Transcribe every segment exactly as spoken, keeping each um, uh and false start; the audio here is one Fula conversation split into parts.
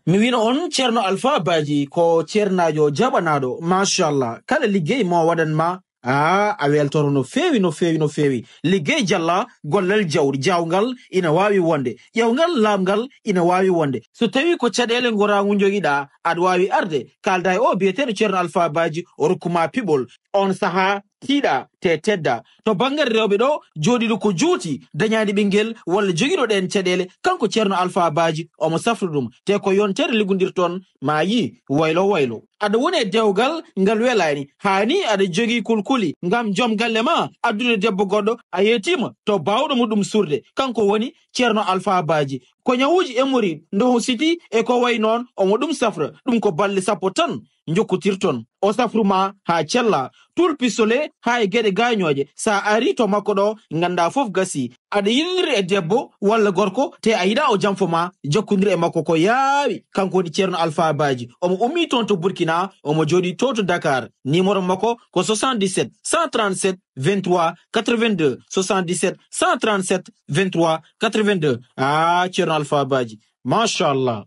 Mi wino on Ceerno Alfaa Baaji ko ceernaajo jaɓanaaɗo, machallah. Kala liggey mo waɗan ma, aa, a weltoro no feewi, no feewi, no feewi. Liggey jalla, gollal jawdi, jaawngal ina waawi wonde, ƴeewngal laamngal ina waawi wonde. So tawii ko caɗeele ngoraagu njogiɗaa, aɗa waawi arde, kaalda e o biyeteeɗo Ceerno Alfaa Baaji, o rokku ma piɓol. On sahaa, tiiɗa, te tedda. To banngal rewɓe ɗo, jooɗiiɗo ko juuti, dañaani ɓinngel, walla jogiiɗo ɗeen caɗeele, kanko Ceerno Alfaa Baaji, omo safra ɗum. Te ko yontere liggondirton, ma yii, waylo waylo. Aɗa woni e dewgal ngal welaani, haa nii aɗa jogii kulkuli ngam joom galle ma, addude debbo goɗɗo, a yeetiima to baawɗo mo ɗum surde, kanko woni Ceerno Alfaa Baaji. Ko ñawuuji hémorroïde, ndoho siti e ko wayi noon, omo ɗum safra. Ɗum ko balɗe sappo tan njokkotirton. O safru ma haa cella, tul pistolet haa e geɗe gaañooje. So a arii to makko ɗo, nganndaa fof gasii. Aɗa yiɗindiri e debbo walla gorko, te a yiɗaa o janfo ma, jokkondir e makko ko yaawi. Kanko woni Ceerno Alfaa Baaji. Omo ummii toon to Burkina, omo jooɗii to to Dakar. Numéro makko ko soixante-dix-sept cent trente-sept vingt-trois quatre-vingt-deux, soixante-dix-sept cent trente-sept vingt-trois quatre-vingt-deux. Ah, Ceerno Alfaa Baaji, machallah.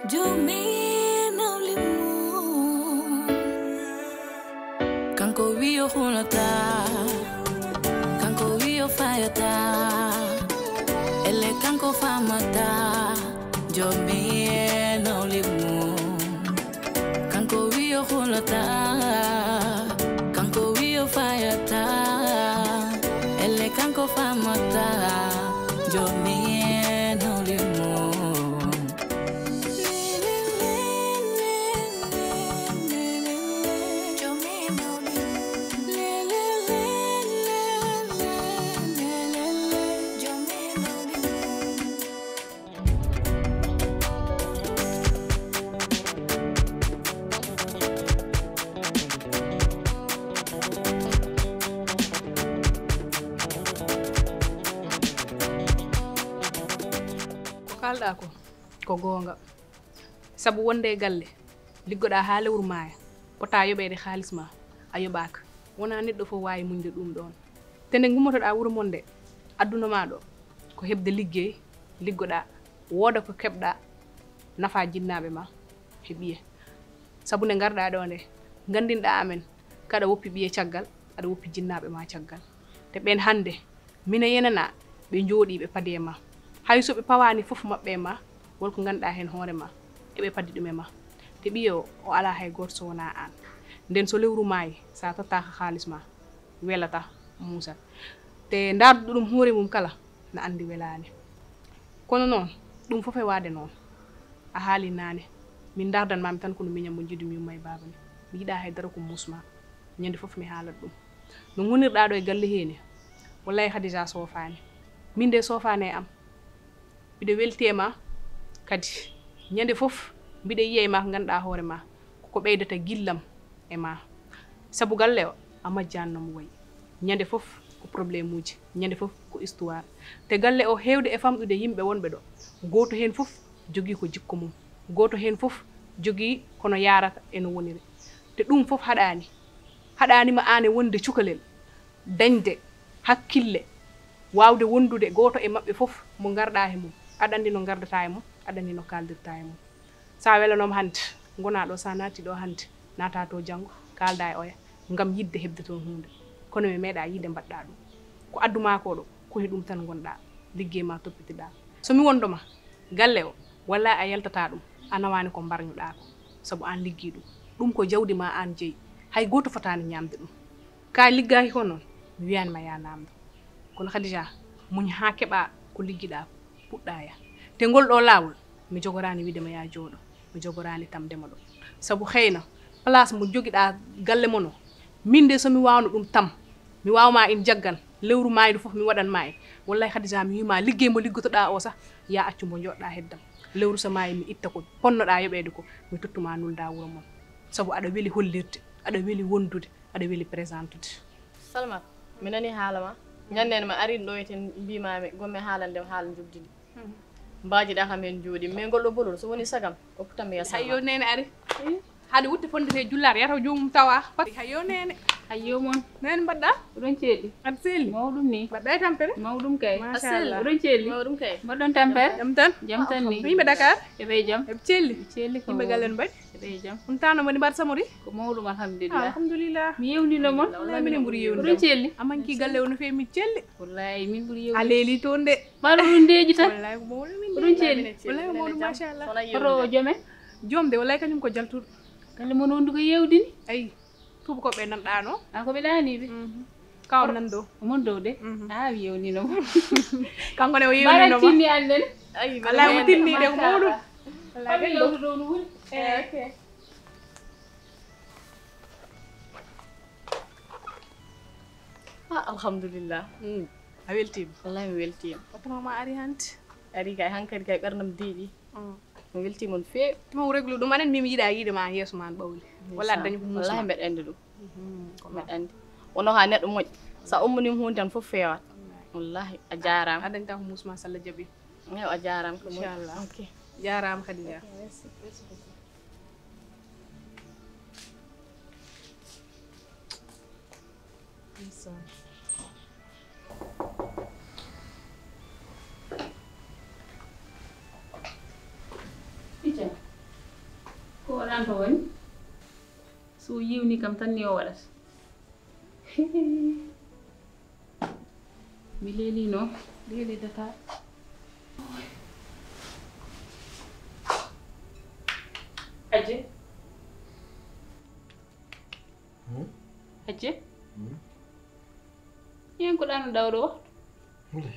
Jomi nawli mum. Kanko wi o hulata, kanko wi o fayata, elle kanko famata. Jomi nawli mum. Kanko wi o hulata, kanko wi o fayata, elle kanko famata. Jomi nawli mum. Ko kaalɗaa ko, ko goonga. Sabu wonde e galle, liggoɗaa haa lewru maaya, potaa yoɓeede kaalis ma, a yoɓaaka. Wonaa neɗɗo fof waawi muñde ɗum ɗoon. Te nde ngummotoɗaa wuro mon nde, aduna ma ɗo, ko heɓde liggey, liggoɗaa, wooda ko keɓɗaa, nafaa jinnaaɓe ma, he ɓiye. Sabu nde ngarɗaa ɗo nde, nganndinɗaa amen, kaɗa woppi ɓiye caggal, aɗa woppi jinnaaɓe ma caggal. Te ɓeen hannde, mina yenanaa, ɓe njooɗii, ɓe padi e ma. Hay so ɓe pawaani fof maɓɓe e ma, won ko ngannduɗaa heen hoore ma, eɓe padi ɗum e ma. Te ɓiye o, o alaa hay gooto so wonaa aan. Nden so lewru maayi, so a tottaaka kaalis ma, welata, muusat. Te ndaarduɗo ɗum hoore mum kala, na anndi welaani. Kono noon, ɗum fof e waade noon. A haali naane, min ndaardan ma mi tan kono miñam mo njiɗumi yumma e baaba ni. Mi yiɗaa hay dara ko muus ma. Ñande fof mi haalat ɗum. No ngonirɗaa ɗo e galle hee ni, wallahi Khadija soofaani. Min de soofaani e am. Mbiɗa welti e ma kadi. Ñande fof mbiɗa yiya e ma ko ngannduɗaa hoore ma, ko ko ɓeydata gillam e ma. Sabu galle o, a majjaani no mo wayi. Ñande fof ko problème uji, ñande fof ko histoire. Te galle o heewde e famɗude yimɓe wonɓe ɗo, gooto heen fof jogii ko jikku mum. Gooto heen fof jogii ko no yaarata e no woniri. Te ɗum fof haɗaani. Haɗaani ma aan e wonde cukalel, dañde hakkille, waawde wondude gooto e maɓɓe fof mo ngarɗaa e mum. Aɗa anndi no ngardataa e mum, aɗa anndi no kaaldirtaa e mum. So a welanooma hannde, ngonaa ɗo, so a naati ɗo hannde, naata to janngo, kaalda e oya, ngam yiɗde heɓde toon huunde. Kono mi meeɗaa yiide mbaɗɗaa ɗum. Ko addu maa ko ɗo, ko he ɗum tan ngonɗaa, liggey ma toppitiɗaa. So mi wondo ma, galle o, wallay a yaltataa ɗum, a nawaani ko mbarñuɗaa ko, sabu aan liggii ɗum. Ɗum ko jawdi ma aan jeyi, hay gooto fotaani ñaamde ɗum. Ka liggaaki ko noon, mi wiyaani ma yaa naamndo. Kono Khadija, muñ haa keɓaa ko liggiɗaa, puɗɗaa yah. Te ngol ɗo laawol, mi jogoraani wiide ma yaa jooɗo, mi jogoraani tamde ma ɗo. Sabu xeyna, place mo jogiɗaa galle mon o, min de so mi waawno ɗum tam, mi waawa ma in jaggan, lewru maaydu fof mi waɗan ma en. Wallahi Khadija, mi wii ma liggey mo liggotoɗaa o sah, yaa accu mbo njoɗɗaa heddam. Lewru so maayi mi itta ko ponnoɗaa yoɓeede ko, mi tottu ma nulda wuro mon. Sabu aɗa weli hollirde, aɗa weli wondude, aɗa weli présentude. Salmat, mi nani haala ma. Ñannde ma ari ɗo eten mbimaami gomme haalande haala njoɓdi ndi. Mhm. Mbaaji ɗa kam heen njooɗi, mais ngol ɗo bolol so woni sagam, opputam mi yasa. Hayo nene ari. Haade wutte fondete jullaar, yataw joomum tawa. Hayo nene. Hayo mon. Nene mbaɗɗa? Oɗon ceeɗi? Aɗa selli? Mawɗum ni. Mbaɗɗa e tampere? Mawɗum kay. Machallah. Oɗon ceeɗi? Mawɗum kay. Mbaɗɗon tampere? Jam tan? Jam tan ni. Yimɓe Dakar? Eɓe jam. Eɓe celli? Eɓe celli ko. Yimɓe galle no mbaɗi? Eɓe jam. On tano moni mbaɗa samori? Ko mawɗum alhamdulillah. Alhamdulillah. Mi yewnino mon. Wallahi minen ɓuri yewnude. Oɗon celli? Amanki galle o no feewi mi celli. Wallahi min ɓuri yewnude. A leeli toon de. Mbaɗo ɗum deeƴi tan. Wallahi ko mawɗum min. Oɗon celli? Wallahi ko mawɗum machallah. Hoto jomen? Joom de wallahi kañum ko jaltuɗo. Galle mon on ko yewdini? Ayi. Tuubakooɓe nan ɗaano. A ko ɓe ɗaaniiɓe? Ka on nan dow. Mon dow de? A wi yewnino mo. Kanko ne o yewnino mo. Tinni an nen. Ayi, ala mo tinni de ko mawɗum. Ala ɓe dow to dow no wuli. Eh, ok. Ah, alhamdulillah. A weltiima? Wallahi mi weltiima. Patron ma ari hannde? Ari kay, hankadi kay ɓernam deeƴi. Mi weltiima no feewi. Mo reglu ɗum anen, min mi yiɗa yiide ma yeeso ma no ɓawli. Walla aɗa dañi ko muus ma. Wallahi mbeɗa anndi ɗum. Mbeɗa anndi. Wono ha neɗɗo moƴƴo. Sa ummonima huunde tan fof feewat. Wallahi a jaaraama. A dañta ko muus ma so Allah jaɓi. Eyo a jaaraama ko moƴƴi. Inchallah. Ok. Jaaraama Khadija. Ok, merci. Merci beaucoup. Ndeysaan. Ija, ko o ɗan to woni? So o yiwni kam tan ni o waɗata. Mi leelino, leeli data. Aje. Hmm? Hajji? Hmm? Yen ko ɗaano ɗawɗo waxtu? Hule.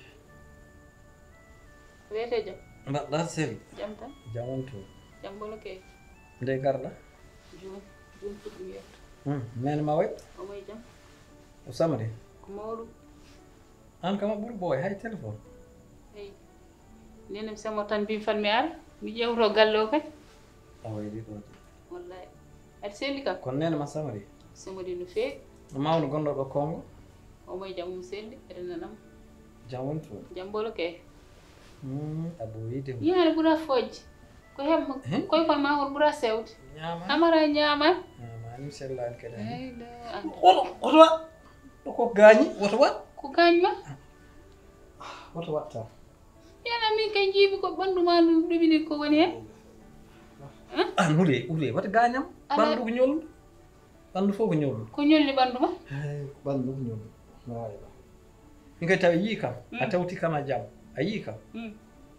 Wiyete jam. Mbaɗɗa sel? Jam tan. Jam on toon. Jam bolo kay. Nde garɗa? Jum, jum fuɗɗum yetto. Hmm. Nene ma way? Omo e jam. O samari? Ko mawɗum. Aan kam a ɓuri ɓooy hay téléphone. Eyi. Nene mi semo tan mbimi fan mi ara mi ƴewto galle o kadi. A wayli ɗo de. Wallahi. Aɗa selli kam? Kono nene ma samari? Samari no feewi. No mawno gonɗo ɗo Kongo? Omo e jam mum selli, eɗen nanam. Jam woni toon? Jam bolo kay. Hmm, a ɓooyi de. Yaani ɓura fojje. Ko heɓ koy kon ma hol ɓura sewde. Ñaama. Amara ñaama. Ñaama ni sellani kadi. Ay la. Oto, oto wa. Ɗo ko gaañi, oto wa. Ko gaañ ma? Oto watta. Yala min kay jiibi ko ɓandu ma ɗum ɗumini ko woni hen. An hure, hure, wata gaañam. Ɓandu ko ñollu. Ɓandu fof ko ñollu. Ko ñolli ɓandu ma? Ɓandu ko ñollu. Min kay tawi yii kam. A tawti kam a jam. A yii kam.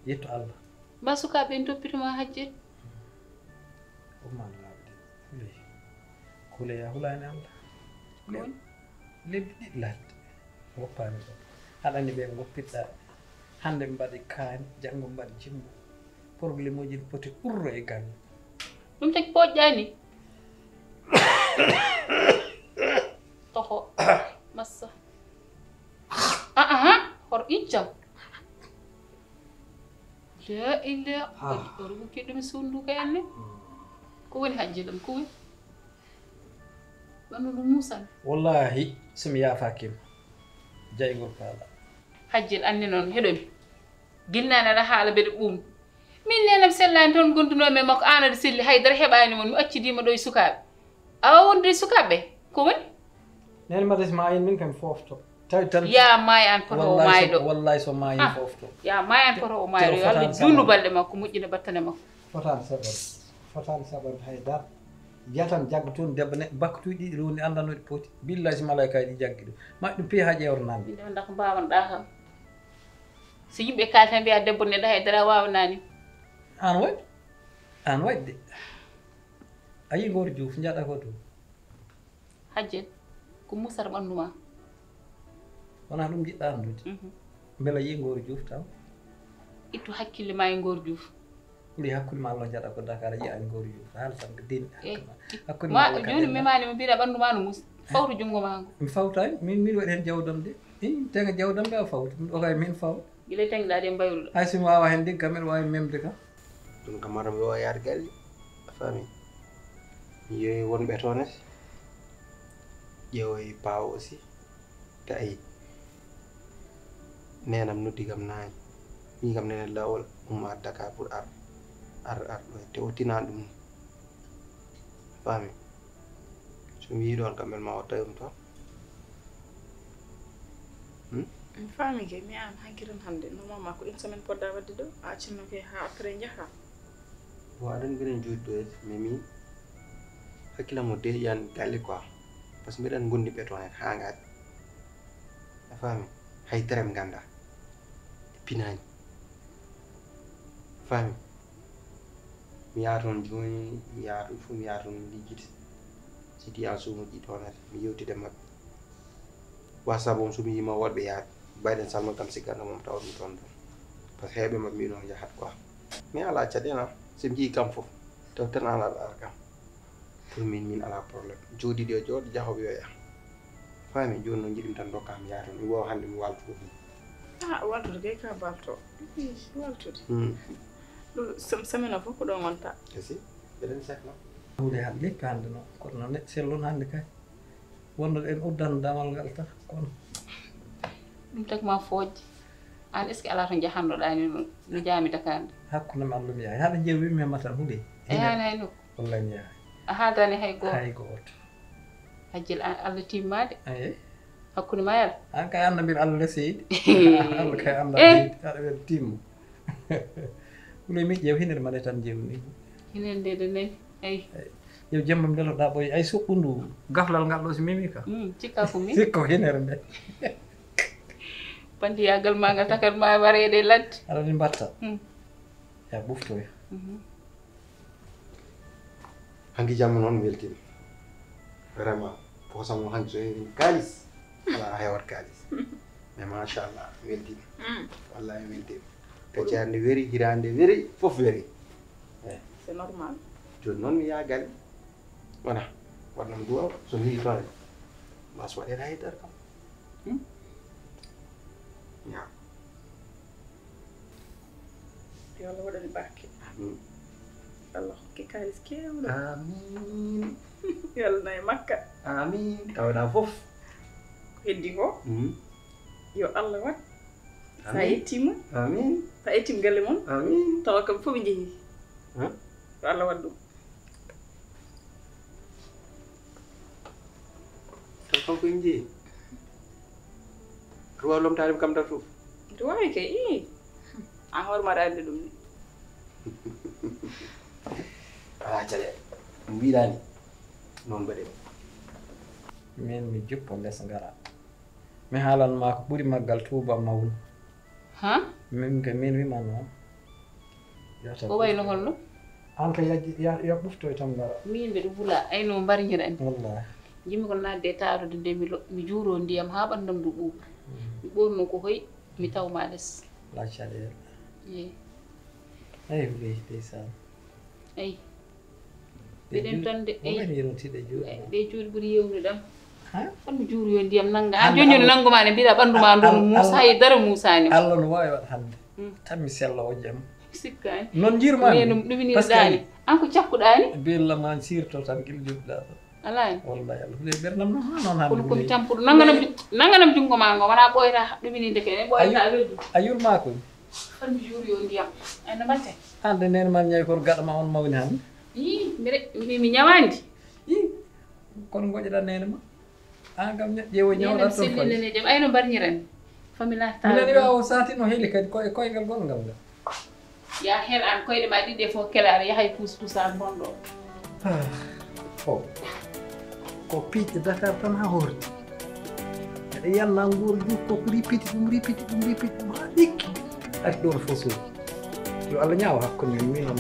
Yetto Allah. Mba sukaaɓe en toppito ma hajjel. Umma laaɓde. Kuley. Kuley a hulaani Allah. Kuley. Lebbi ɗiɗi ladde. Ngoppaani ɗo. Haɗani ɓe ngoppitɗa. Hannde mbaɗi kaani, janngo mbaɗi jimbo. Problème uji ne poti urro e galle. Ɗum tagi poƴƴani. Toho. Massa. Ah, ah, hor iccam. La illa. Hor ɓukki ɗum sundu kay anne. Ko woni hajji ɗum ko woni? Ɓandu ɗum musan. Wallahi so mi yaafaki ma. Jaygol kaala. Hajjel anne noon heɗomi. Ginnani aɗa haala mbeɗa ɓuumi. Min nenam sellani toon gondunoomi e makko aan aɗa selli haydara heɓani mon mi accidi ma ɗo e sukaaɓe. Awa wonde e sukaaɓe ko woni? Nene ma des ma ayen min kam fofto. Tawi tan. Ya maayi aan koto o maayɗo. Wallahi so maayi fofto. Ya maayi aan koto o maayɗo yo Allah junnu balɗe makko moƴƴina battane makko. Fotaan saɓan. Fotaan saɓan haydara. Jatan jagga toon debbo ne bakka tuuji ɗiɗi rewni annda no ɗi poti. Billahi so malaykaaji ɗi jaggi ɗum. Ma ɗum piya ha ƴeewta nanndi. Ɗum ndax mbawanɗa kam. So yimɓe kaali tan mbiya debbo neɗɗo haydara wawanani. An waɗi? An waɗi de. A yii Ngor Diouf njaɗa ko to. Hajjel ko musata ɓandu ma. Wona ɗum jiɗɗa anndude. Mbela yii Ngor Diouf taw? Ittu hakkille ma e Ngor Diouf. Ɓuri hakkunde ma Allah jaɗa ko Dakar a yiya Ngor Diouf haala tan ko deni. Hakkunde ma Allah joni memani mo mbiɗa ɓandu ma no mus fawto junngo ma ngo. Mi fawtani min min waɗi hen jawdam de. Min tega jawdam de a fawta min ɗo kay min faw. Gila tengɗa de mbayruɗo. Hay somi wawa hen de kam mbiɗa wawi memde kam. Ɗum kam mata mi wawa yaade galle a faami. Mi yewi wonɓe toon ete. Ƴeewoy paawo aussi. Tawi nenam noddi kam naani. Min kam nene lawol. Umma Dakar pour ar ar ar ɗo te o tinani ɗum. Faami? So mi yii ɗoon kam, ma o tawi ɗum toon. Hmm? Mi faami kay, mi aan hanki tan hannde. Normalement ko une semaine poɗɗa waɗde ɗo, a accinno kay haa après njaha. Bon, aɗa anndi mbiɗen jooɗi ɗo, mais mi hakkillam o deeƴaani galle quoi. Parce que mbiɗen ngondi ɓe toon heen haa ngaari. A faami? Hay dara mi ngannda. Ɓe pinaani. A faami? Mi yaha toon jooni, mi yaha toon fof, mi yaha toon lijjiti situation uji ɗoon, mi yewtida e maɓɓe. WhatsApp on, so mi yiima woɗɓe yaade, mbayɗen salma kam, sikkatno mom tawa ɗum toon ɗum. Parce que heewɓe maɓɓe mbiino yahat quoi. Mi alaa caɗeele, so mi njii kam fof, taw tan alaa ɗo ara kam. Pour min, min alaa problème. Jooɗiiɗo yo jooɗo, jahooɓe yo yah. Faami, jooni noon njiɗmi tan ndokkaa mi yaha toon. Mi waawa hannde mi waalta fof. Ah, waaltude kay ka baalto. Ih, waaltude. Hmm. Ɗum sem-, semaine o fof ko ɗo ngonta. Kasi, eɗen sehla. Huude hannde, hikka hannde noon. Kono noon neɗɗo selluno hannde kay. Wonno en uddan damal ngal tan, kono. Ɗum tagi ma foojde. Aan, est-ce que alaa to njahannoɗaa ni no, no njaami Dakar nde? Hakkunde am Allah mi yahay. Haɗa jeewi mi hemma tan huude. A yahaani hay nokku? Wallahi mi yahay. A haaldaani hay gooto? Hay gooto. Hajjil an Allah timmaade. Aye. Hakkunde ma yalla. An kay annda mbir Allah seydi. Allah kay annda. Eh. Seydi. Aɗa wel timmo. Wulay mi ƴeew hinere mane tan jewni. Hinere nde de nani. Ay. Ay. Yo jemmam ndeloɗa ɓoy ay suɓɓundu gaflal ngal ɗo si memi ka. Mm, cikka ko min. Sikko hinere nde. Pandiyagal ma ngal takat ma wareede ladde. Aɗa ni mbatta. Mm. Ya ɓuftoya. Mhm. Hanki jamma noon weltima. Vraiment, poosam o hanki so heewi kaalis, alaa a heewat kaalis. Mais machallah, weltima. Mm. Wallahi weltima. Gaccaande weri, hiraande weri, fof weri. Eh. C'est normal. Jooni noon mi yaha galle. Wona, waɗnam duwa, so mi yii toon, mas waɗe haydara kam. Hmm? Ya. Yo Allah waɗan barke. Amin. Allah hokke kaalis keewɗo. Amin. Yo Allah nawi makka. Amin. Tawaɗa fof. Ko heddi ko? Mhm. Yo Allah waɗ. Sa yettima. Amin. Sa yettima galle mon. Amin. Tawa kam fof ɓe jeehi. Huh? Yo Allah waɗ ɗum. Taw kanko en jeeyi. Aɗa waawi lomtaade mi kam tan fof? Aɗa waawi kay, ii. Aan hoore ma aɗa anndi ɗum ni. Alaa caɗeele. No mbiɗaa ni, noon mbaɗen. Min mi juppo les ngara. Mi haalan ma ko ɓuri maggal tuuba mawnu. Ha? Min kay min wima noon. Ko wayno holno? An kay ya, ya, ya ɓuftoy tan ngara. Min mbeɗa wula, ayno mbarñiren. Wallahi. Jimmi ko nadde e taarude nde mi lo-, mi juuro ndiyam haa ɓanndam ndu ɓuuɓa. Mm. Mi ɓoorno ko hoy, mi taw ma les. Laccade. Eyi. Eyi, ndeysaan. Eyi. Mbiɗen tan de, eyi. Ɗe juuɗe ɓuri yewnude ɗam. Tan mi juuru yo ndiyam nannga. Aan jooni jooni nannguma ne mbiɗa ɓanndu ma ndu muusa, hay dara muusaani. Allah no waawi waɗ hannde. Mm. Tan mi sello o jam. Sikkaani. Noon njiirmaami. Ɗum ɗuminirɗaani. Aan ko cakkuɗaani? Bella ma sirto tan gila joɗɗa ɗo. Alaani. Wallahi Allah. Huɗe ɓernam noon haa noon hannde. Kono komi tampuɗo. Nannganam ju-, nannganam junngo ma ngo. Wona ɓooyta ɗumininde kene. Ɓooyta weldu. A yurma ko? Tan mi juuri yo ndiyam. Ay no mbaɗte? Hannde nene ma ñawi koto gaɗa ma on mawni hannde. Ii, mi re-, mi, mi ñawaandi. Ii, kono ngoƴoɗa nene ma. Aan kam ña-, ƴeewo ñawɗa toon fay. Nene sellinane jam. Ay no mbarñiran. Famila tawa. Minani wa o saati no heli kadi ko e koyngal gonngal ngal. Ya hel aan koyɗe ma ɗiɗi fof kelaare yahay puus puus aan bonɗo. Ah, o. Ko piiƴe Dakar tan haa hoorti. Eɗe yanna nguur juuf ko ripiti ɗum, ripiti ɗum, ripiti ɗum haa ɗiggi. Ari ɗoon fof suuɗi. Yo Allah ñaawo hakkunde men, min on.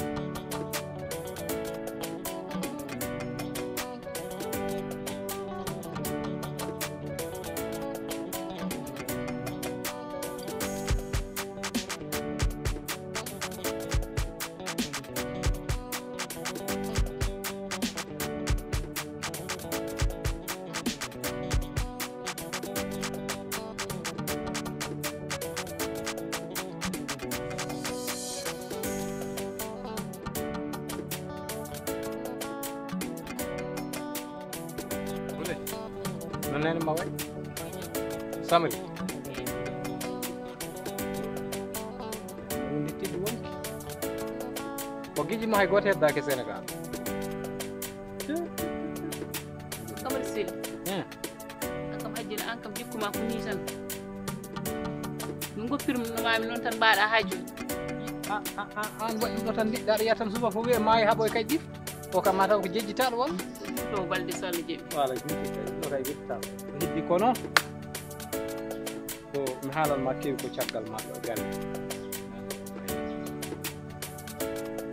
Wule. No nene ma waɗi? Samri. Min ndetti ɗum wonki. Ko giji mo hay gooto heddaaki Senegaal. Kamar Sel. An kam hajjina an kam jikku ma ko ni tan. No goppirmi no mami noon tan mbaɗa ha joni. An waɗi ɗum ɗo tan mbiɗɗa aɗa yiya tan suba fof wiye maayi haɓoy kay ɗif. O kam mataw ko jejjitaɗo won. To balde so Allah jeeɓi. Wala jikku kay ɗo kay wittama. Ko heddi kono ko mi haalan ma kewi ko caggal ma ɗo e galle.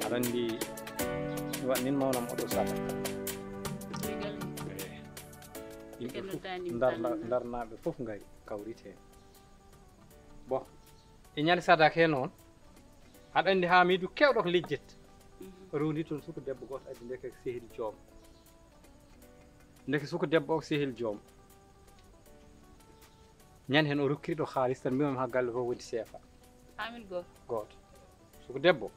Aɗa andi mi waɗnin mawnam oɗo sata. Yimɓe fof ndarnaɓe fof ngari kawrite. Bon, e ñande sadak he noon aɗa andi hamidu kewɗo ko lijjet. Rowndi toon suko debbo goto addi ndeke sehil joom. Ndeke suko debbo o sehil joom. Ñande hen o rokkiri ɗo haalis tan mbimam ha galle fof woni seefa. Amin goto. Goto. Suko debbo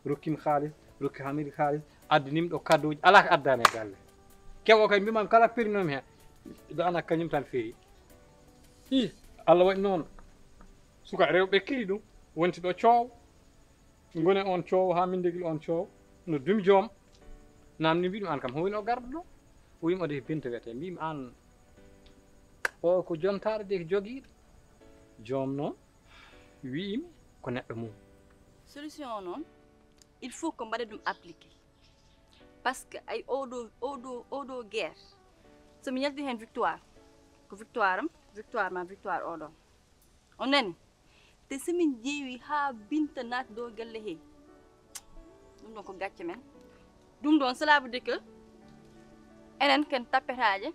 rokkimi haalis, rokki hamidu haalis, addinimi ɗo kaddoji ala ko addani e galle. Kewo kay mbimam kala pirinomi hen ɗo ana kañum tan feeri. I Allah waɗi noon. Suka rewɓe kili ɗum wonti ɗo coow. Gone on coow ha min degil on coow. No dumi joom. Namni mbiɗum an kam howino garɗo ɗo. O wima ode binta wiyete mbimi an o ko jontaɗo de ko jogiɗo. Joom noon wiimi ko neɗɗo mum. Solution o noon il faut ko mbaɗa ɗum appliqué. Parce que ay oɗo oɗo oɗo guerre somi yalti hen victoire ko victoire am victoire ma victoire oɗon. On nani? Te somin ƴeewi ha binta naati dow galle he ɗum ɗon ko gacce men. Ɗum ɗon cela veut dire que enen ken tappetaaje,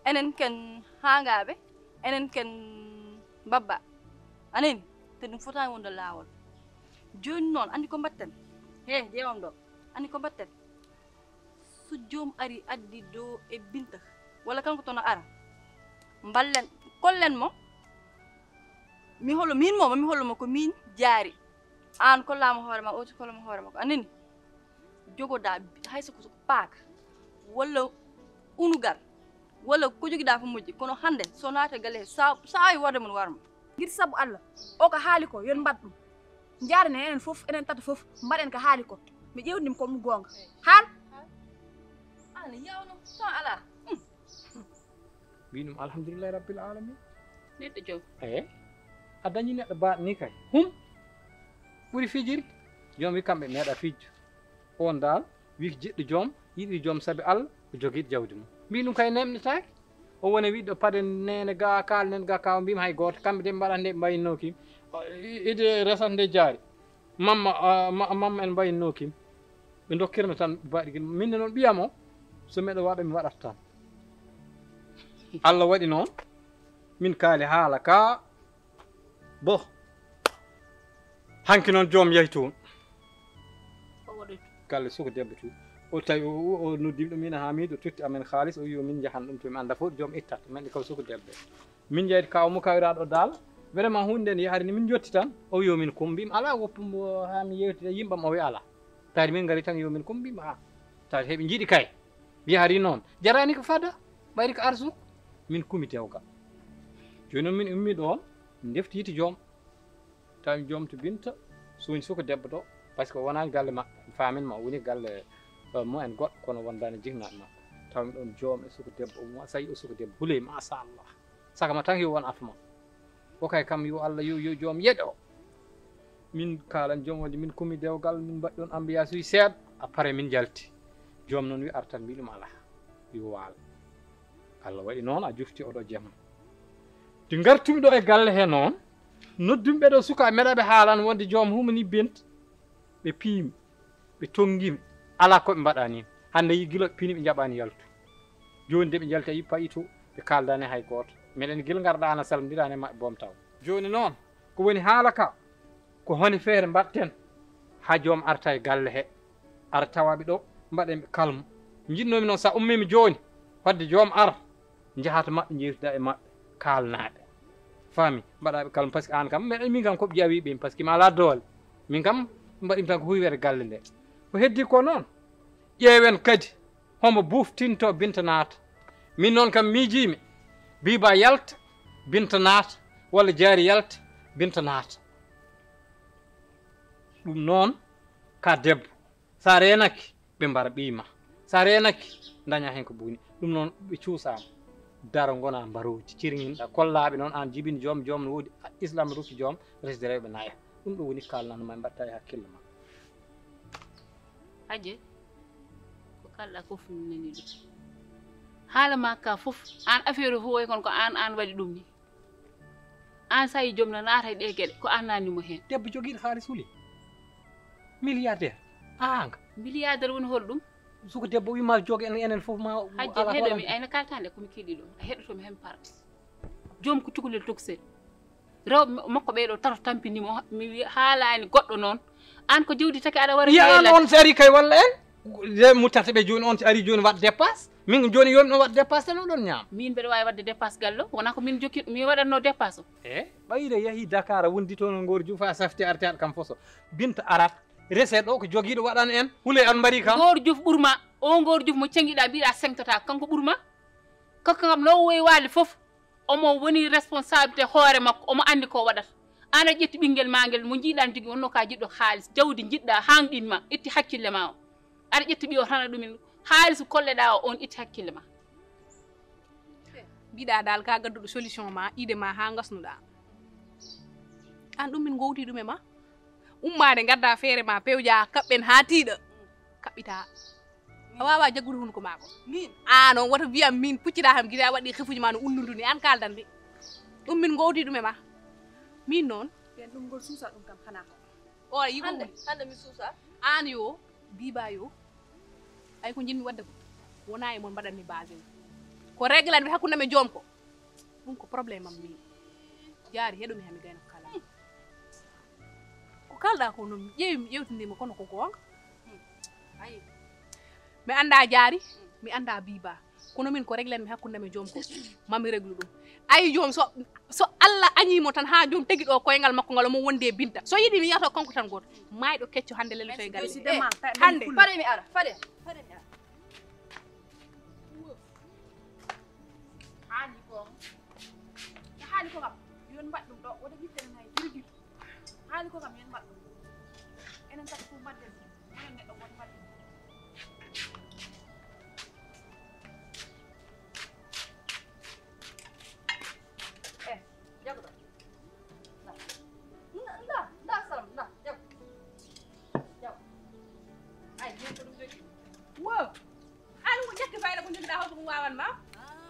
enen ken haangaaɓe, enen ken mbabba. Anani? Te ɗum fotaani wonde laawol. Jooni noon anndi ko mbatten? He ƴeewam ɗo. Anndi ko mbatten? So joom ari addi dow e binta walla kanko tono ara mballen, kollen mo. Mi holo min mo mi holo mo ko min jaari. An kollama hoore ma oti kollama hoore ma ko anani? Jogoda hay so ko paaka walla unugal walla ko jogida ko moƴƴi kono hande so naata galle he sa sawi worde mun warma. Gir sabu Allah o ko haali ko yon mbaɗ ɗum. Njaarane enen fof enen tata fof mbaɗen ko haali ko. Mi ƴewdim ko ɗum goonga. Haal. An yawno tan ala. Mbi ɗum alhamdulillahi rabbil alamin. Neɗɗo joom. Eyi. A dañi neɗɗo baaɗo ni kay hum. Ɓuri fijirde. Joom wi kamɓe meeɗa fijjo. On dal wi ko jiɗɗo joom yiɗi joom saabi Allah o jogiiɗo jawdi mum. Mbi ɗum kay nemɗetaake. O woni wiɗɗo paden nene ga kalnen ga kaw mbimi hay gooto kamɓe de ɓe mbaɗat nde ɓe mbayinno kim. Ide resat nde jaari. Mamma mamma en mbayinno kim. Ɓe dokkirno tan baɗigel min ne noon ɓiyam o so miɗo waɗa mi waɗat tan. Allah waɗi noon min kaali haala ka. Bo hanki noon joom yahi toon. Galle suka debbo tu o tawi o noddimi ɗum ina hamido totti amen haalis o wi o min njahan ɗum to mi annda fof joom ittat min ɗi kaw suka debbo. Min jeyde kaw mo kawiraɗo dal. Vraiment hunde nde yahari ni min jotti tan o wi o min kum mbimi ala woppu mo ha mi yewtida yimɓam o wi ala. Taade min ngari tan yo min kum mbima a taade heɓe jiiɗi kay. Yahari noon jarani ko fada ɓayri ko arsu. Min kumi dewgal. Joni noon min ummi ɗon defti yiti joom. Tawi joom to binta suuñ suka debbo to. Par ce que wonani galle maɓɓe famin ma woni galle mo en goɗɗo kono wondani jignaɓe maɓɓe. Tawmi ɗon joom e suka debbo mo sayi o suka debbo huley machallah. Saka ma tan yo won afma. O kay kam yo Allah yo yo joom yeɗo. Min kalan joom wonde min kumi dewgal min mbaɗi ɗon ambiya suy seeɗa. Après min jalti. Joom noon wi artan mbi ɗum ala. Yo waal. Allah waɗi noon a jufti oɗo jemma. Di gartumi ɗo e galle he noon. Noddumi ɓe ɗo suka meɗa ɓe haalan wonde joom humani bent. Ɓe piimi. Ɓe tonngimi. Alaa ko ɓe mbaɗani. Hannde yi gilo ɓe pini ɓe njaɓani yaltu. Jooni de ɓe njalti a yippa itu ɓe kaaldani hay gooto. Meɗen gila ngarɗa ana salmdiraani e maɓɓe boom taw. Jooni noon ko woni haala ka ko honi feere mbaɗten haa joom arta e galle he. Ara tawaɓe ɗo mbaɗen ɓe kalmu. Njinnoomi noon so a ummiima jooni fadde joom ar. Njahata maɓɓe njeewtida e maɓɓe kaalnaaɓe. Faami mbaɗaɓe kala par ce que an kam meɗen min kam koɓe ƴawi ɓen par ce que mi ala doole. Min kam mbaɗimi tan ko huywere galle nde. Ko heddi ko noon ƴeewen kadi homo buftinto binta naata. Min noon kam miijimi biba yalta binta naata walla jaari yalta binta naata. Ɗum noon ka debbo. Sa reenake, ɓe mbara ɓiy ma. Sa reenake, daña heen ko buuni. Ɗum noon, ɓe cuusaama. Daro ngona mbarooji, cirŋinɗa, kollaaɓe noon aan jibini joom, joom no woodi, Islam rokki joom, resde rewɓe naya. Ɗum ɗo woni kaalnanma, mbaɗta e hakkille ma. Aje, ko kalɗa fof mi nani ɗum. Haala ma ka fof, aan affaire o fof way kono ko aan, aan waɗi ɗum ni. Aan sa yi joom no naata e ɗe geɗe, ko aan nanni mo heen. Debbo jogiiɗo haalis huli. Milliardaire. Aanga. Milliardaire woni hol ɗum? Suko debbo wima jogo en, enen fof ma. Hajja ala neɗɗo hoolande. Mi ayna kaltande ko mi keɗi ɗum. A heɗoto mi heen par. Joom ko cukalel tokosel. Rewɓe makko ɓee ɗo tato tampini mo, mi wi-, haalani goɗɗo noon. Aan ko jawdi taki aɗa wara. Yiya aan on si ari kay walla en? Ye muttata ɓe jooni on si ari jooni waɗ dépasse. Min jooni yoomi ɗon waɗ dépasse tan oɗon ñaama. Min mbeɗa waawi waɗde dépasse galle o, wonaa ko min jokki, mi waɗatno dépasse o. E ɓayde yahi Dakar wondi toon ngor juufa safti arti aɗa kam foso. Binta arat, rese ɗo ko jogiiɗo waɗan en. Hule an mbari kam. Ngor juuf ɓurma, o ngor juuf mo cengiɗa mbiɗa sengtata, kanko ɓurma. Kanko kam no wowi waali fof. Omo woni responsabilité hoore makko, omo anndi ko waɗata. Aan a ƴetti ɓinngel maa ngel mo njiiɗaa tigi, wonno ka jiɗɗo haalis, jawdi njiɗɗaa, haangɗin ma, itti hakkille ma o. Aɗa ƴetti ɓiyo tan a ɗumin, haalis kolleɗaa o, on itti hakkille ma. Mbiɗa dal ka gadduɗo solution ma, idée ma haa ngasnuɗaa. Aan ɗum min ngowti ɗum e ma. Ummaade ngadda feere ma, pewja kaɓɓen haa tiiɗa. Kaɓɓitaa. A waawaa jaggude hunuko maako. Min? Aan on wota wiyam min pucciɗaa kam gila waɗi xefuji ma no unnundu ni. Aan kaaldan de. Ɗum min ngowti ɗum e ma. Min noon. Ɓen ɗum ngol suusa ɗum kam xanaa ko. O a yi ko hannde, hannde mi suusa. Aan yo, Biba yo. Ay ko jinmi waɗde ko. Wonaa e mon mbaɗanmi basé. Ko réglanmi hakkunde am e joom ko. Ɗum ko problème am min. Jaari heɗomi hami gayno kala. Ko kalɗa ko noon mi ƴeewi mi ƴewtindima kono ko goonga. Ayi. Mi annda jaari, mi annda biba. Kono min ko réglanmi hakkunde am e joom ko. Mami réglu ɗum. Ayi joom so, so Allah añimo tan haa joom tegi ɗo koyngal makko ngal omo wondi e Binta. So yiɗi mi yiyata kanko tan gooto. Mayɗo kecco hannde lelloto e galle. Hannde. Fade mi ara, fade. Fade mi ara. Haali ko, haali ko kam, yon mbaɗ ɗum ɗo, wota ɓiɓɓe nana e girgir. Haali ko kam, yon mbaɗ ɗum. Enen kadi fof mbaɗden ɗum. Enen neɗɗo woto mbaɗ ɗum. Eh, jago ɗo. Nda, nda, nda, salam, nda, jago. Jago. Ay, min ko ɗum jogii. Wo. An ko ƴetti fayda ko jogiɗa holko ɗum wawan ma?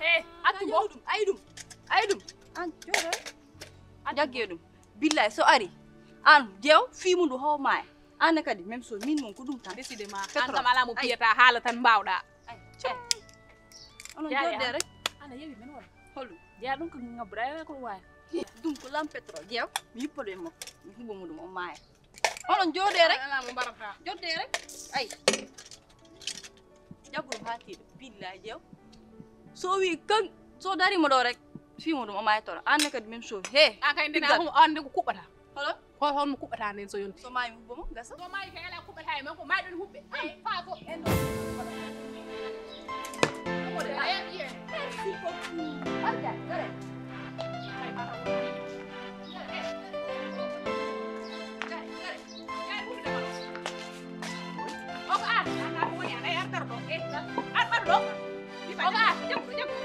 Eh, accu mo. Ɗum, ayi ɗum. Ayi ɗum. An jooɗo. Jagge ɗum. Billahi so ari. An jew fii mum ɗum haw maaya. An kadi même chose min mon ko ɗum tan. Décidément. An kam ala mo piyata haala tan mbawɗa. Ay. Onon jooɗde rek. Ana yewi men wala? Holɗum? Jeya ɗum ko ngabbuɗa ko wawi. Ɗum ko lam pétrole jeew. Mi yippa ɗum e makko. Mi huɓa mo ɗum o maaya. Onon jooɗe rek. Ala mo mbarata. Jooɗde rek. Ay. Jaggu ɗum haa tiiɗo. Billahi jeew. So wi kan so darima ɗo rek. Fimo ɗum o maaya toro. An ne kadi même chose. He. A kay ndena ko on de ko kuɓɓata. Holo? Hol hol mo kuɓɓata nden so yonti? So maayi mo huɓɓo mo gasa. So maayi kay ala kuɓɓata e makko, maayi ɗon huɓɓe. Ay, faa ko en ɗo. Merci beaucoup. Alda, gare. Oga, an, an, an, woni an, ay, artar ɗo. Eh, artar ɗo. Oga, jaggu, jaggu.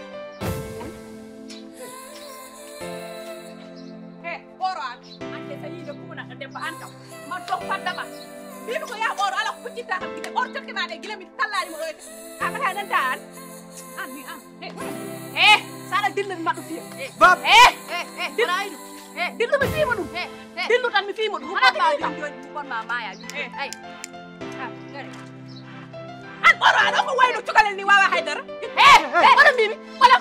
He, ɓooro an. An de, so yiide kuuna ɗo debbo an kam. Ma dof fadda ma. Mbimi ko yaa ɓooro, ala ko puccitta kam gite. Ɓooro cokke ma ɗe, gila mi tallaani mo ɗo. A fata nanta an. An ni an. He, he, sala dilla mi maɗɗo fiya. Bab. He, he, he, dilla. Wala aydu. He, dillu mi fiima ɗum. He, he. Dillu tan mi fiima ɗum. Wala ko ɗum jooɗi, ɗum kon ma maaya. He. Ay. Ah, ngare. An ɓooro, an o ko wayno cukalel ni wawa haydara. He, he, wala mbimi. Wala.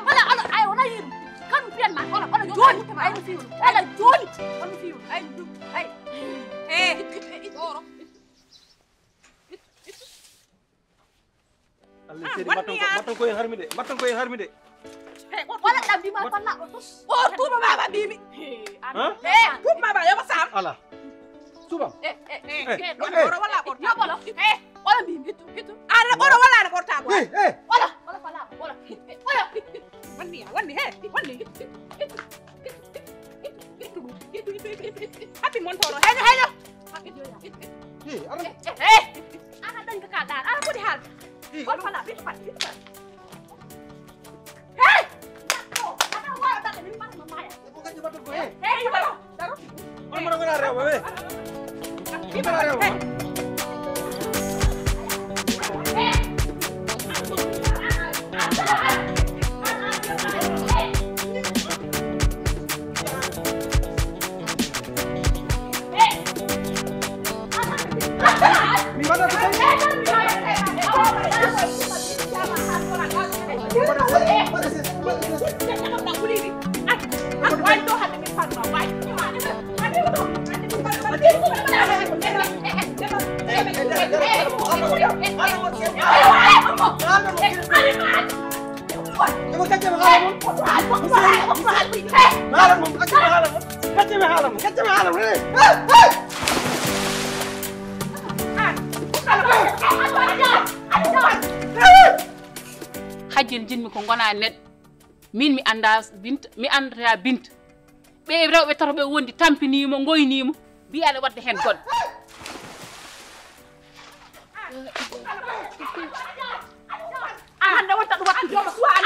Wala, wala, ay, wala yiɗum. Kanu fiyan ma, wala, wala jooni. Ay, mi fiyu. Wala jooni. Wala mi fiyu. Ay, ɗum. Ay. He. Ɓooro. Allah, ah, seedi mbatton ko, mbatton ko e harmi de, mbatton ko e harmi de. Wala ɗam bima falla o tus. O tuuba baba bimi. He, tuuba baba yo sam. Ala. Tuuba. Eh, eh, eh, eh, ɓoro wala ɓorta. Yo ɓolo. Eh, ɓolo bimi, ittu, ittu. Ala ɓoro wala na ɓorta ɓoro. Eh, eh. Ɓolo, ɓolo falla, ɓolo. Ɓolo. Wanni ya, wanni, he, wanni. Ittu, ittu, ittu, ittu. Happy montoro. Heño, heño. Happy joya. Ittu, ittu. Aɗa ɗannga ka ɗaar, aɗa foti haalde. Ii, on fala, ɓiɗɗo fat, ɓiɗɗo fat. Hey! Dakko, aɗa waawa dakko, min mbaɗa ma maaya. Ko gacce baɗɗo ko, hey. Hey, daro, daro. On mbaɗa wona rewɓe, hey. Mbaɗa rewɓe. Hajjin jinmi ko ngona neɗɗo. Min mi annda Binta, mi anndata Binta. Ɓe rewɓe tato ɓe wondi tampiniimo, ngoyniimo, mbiya aɗa wadda heen goɗɗo. An hannde wonta ɗum waɗan jooma suwa an.